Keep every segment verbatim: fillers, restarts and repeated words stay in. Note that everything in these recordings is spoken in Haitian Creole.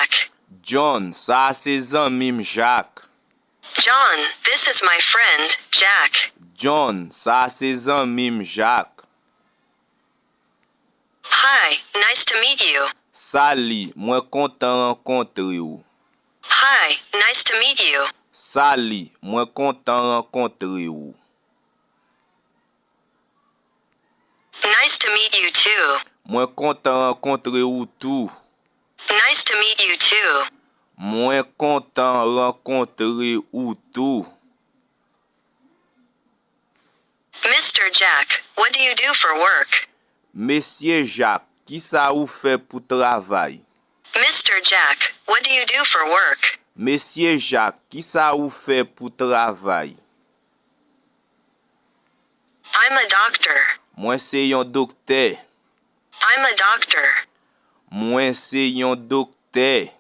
Jack. John, sa a se zanmi m Jak. John, this is my friend, Jack. John, sa a se zanmi m Jak. Hi, nice to meet you. Sali, mwen kontan rankontre w. Hi, nice to meet you. Sali, mwen kontan rankontre w. Nice to meet you too. Mwen kontan rankontre w tou. Nice to meet you too. Mwen kontan rankontre w tou. Mister Jack, what do you do for work? Mesye Jak, kisa ou fè pou travay? Mister Jack, what do you do for work? Mesye Jak, kisa ou fè pou travay? I'm a doctor. Mwen se yon doktè. I'm a doctor. Mwen se yon doktè.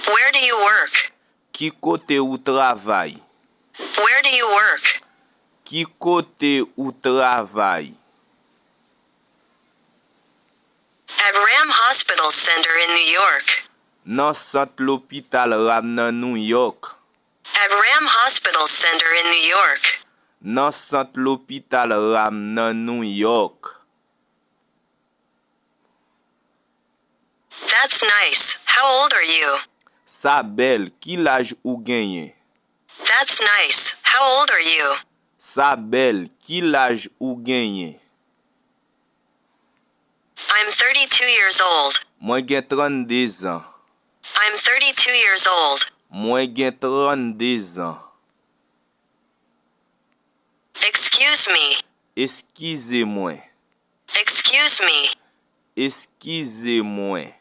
Where do you work? Ki kote ou travay? Where do you work? Ki kote ou travay? At Ram Hospital Center in New York. Nan sant lopital Ram nan Nouyòk. At Ram Hospital Center in New York. Nan sant lopital Ram nan Nouyòk. That's nice. How old are you? Sa bèl, ki laj ou genyen? That's nice. How old are you? Sa bèl, ki laj ou genyen? I'm thirty-two years old. Mwen gen trannde zan. I'm thirty-two years old. Mwen gen trannde zan. Excuse me. Eskize mwen. Excuse me. Eskize mwen.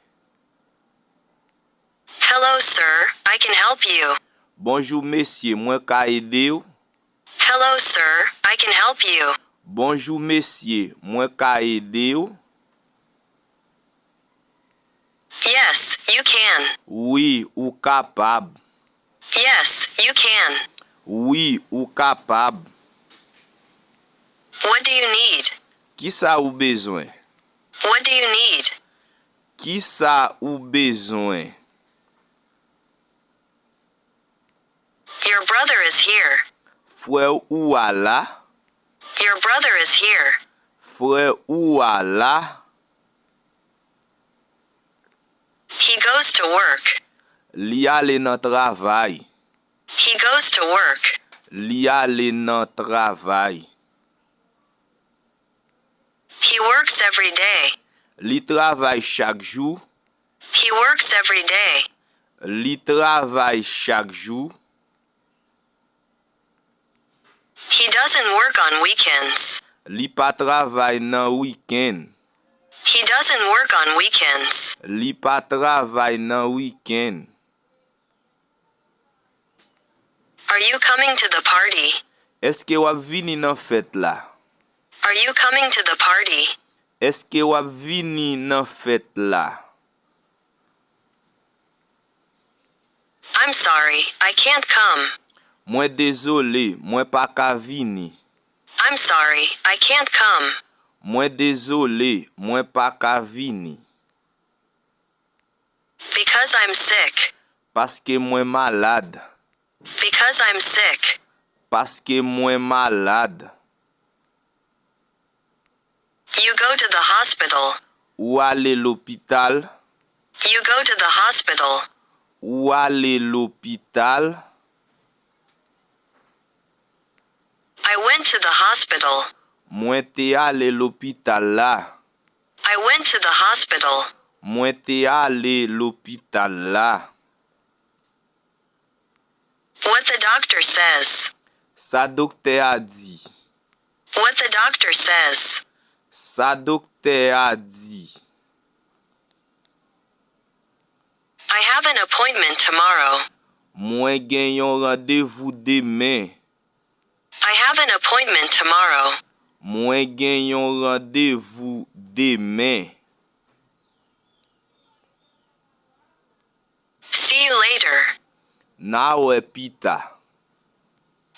Hello, sir. I can help you. Bonjou mesye, mwen ka ede w? Hello, sir. I can help you. Bonjou mesye, mwen ka ede w? Yes, you can. Wi, ou kapab. Yes, you can. Wi, ou kapab. What do you need? Kisa ou bezwen? What do you need? Kisa ou bezwen? Your brother is here. Frè ou a la. Your brother is here. Frè ou a la. He goes to work. Li ale nan travay. He goes to work. Li ale nan travay. He works every day. Li travay chak jou. He works every day. Li travay chak jou. He doesn't work on weekends. Li pa travay nan wikenn. He doesn't work on weekends. Li pa travay nan wikenn. Are you coming to the party? Èske w ap vini nan fèt la? Are you coming to the party? Èske w ap vini nan fèt la? I'm sorry, I can't come. Mwen dezole, mwen pa ka vini. I'm sorry, I can't come. Mwen dezole, mwen pa ka vini. Because I'm sick. Paske mwen malad. Because I'm sick. Paske mwen malad. You go to the hospital. Ou ale lopital. You go to the hospital. Ou ale lopital. I went to the hospital. Mwen te ale lopital la. I went to the hospital. Mwen te ale lopital la. What the doctor says. Sa doktè a di. What the doctor says. Sa doktè a di. I have an appointment tomorrow. Mwen gen yon randevou demen. I have an appointment tomorrow. Mwen gen yon randevou demen. See you later. N a wè pita.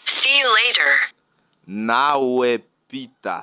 See you later. N a wè pita.